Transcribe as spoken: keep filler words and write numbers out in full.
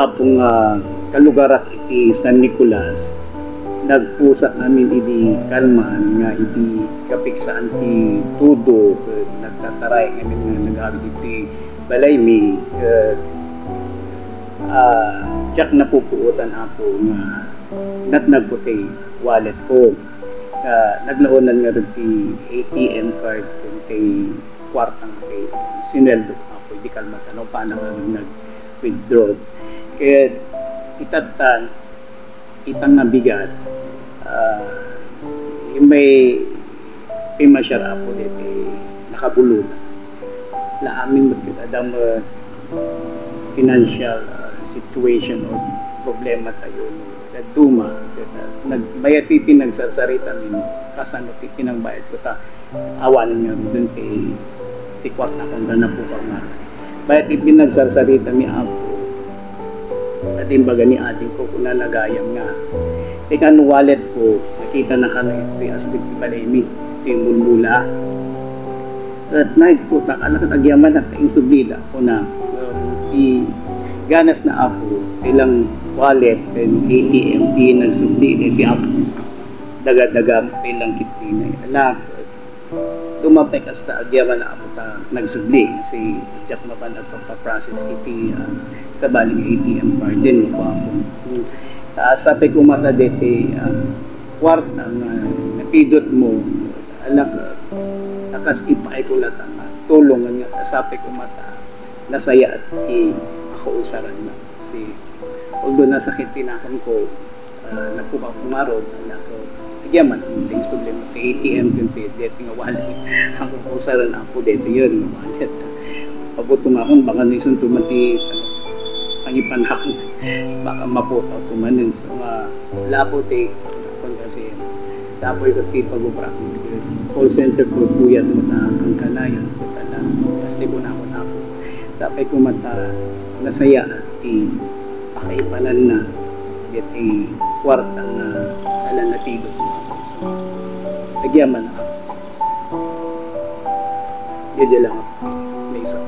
Apo nga kalugarak iti San Nicolas, nagpusak amin idi kalman nga idi kapiksaan ti tudo ket nagtataray amin nga nagawid iti balaymi ket, ah, diak napupuotan, Apo, nga natnagko ti wallet ko. Ah, naglaonan ngarud ti A T M card ken ti kuarta nga ti sinueldo, Apo, idi kalman ta napanak ngarud nag-withdraw. Ket itatta, ita nga bigat, ah, immay pimasiar, Apo, deti nakabulod. La amin met ket adda met financial, ah, situation or problema tayo no dadduma. Ket, ah, nag-, bayat ti pinagsarsarita mi, kasano ti pinangbayad ko ta awanen ngaruden ti, ti kuarta ko nga napukaw nga. Bayat ti pinagsarsarita mi, Apo. Ket imbaga ni ading ko, kuna gayam nga, ti kan wallet ko, nakita na kano itoy asideg ti balaymi, itoy mulmula. Ket naigtotak, ala ket agyamanak ta insubli da, kuna, um, ti ganas na, Apo, ti lang wallet ken A T M ti nagsubli, ti Apo. Daga-daga ti lang kitnina. Ala, tumapay kasta agyaman, Apo, ta nagsubli. Si Jack mapan agpapaprocess iti, ah, sabali nga A T M card din, Apo. Ta sapay ko met deti, ah, kuarta nga napidot mo, alak, takas ipaay ko latta nga tulong nga sapay ko met nasayaat ti pakausaran na. Si, although nasakit ti nakon ko, ah, napukaw ko ngarud, alak, agyaman, ti problema ti A T M ken ti deti nga wallet. Ang kausaran, Apo, deti yun, nga wallet. Pabuto nga akon, baka nisunto man ti, ano, pangipanak, baka mapukaw ko man yun. So, nga, lapo ti, kun kasi, lapo yung ti pag-obra ko. Call center ko, puyat mo ta, ang kanayon, kutala, kasi ko na ako na ako. Sapay ko met ta, nasaya ti pakaipanan na, deti kuarta nga, ala napidot mo. So, agyaman ako. Didiay lang ako. May isa.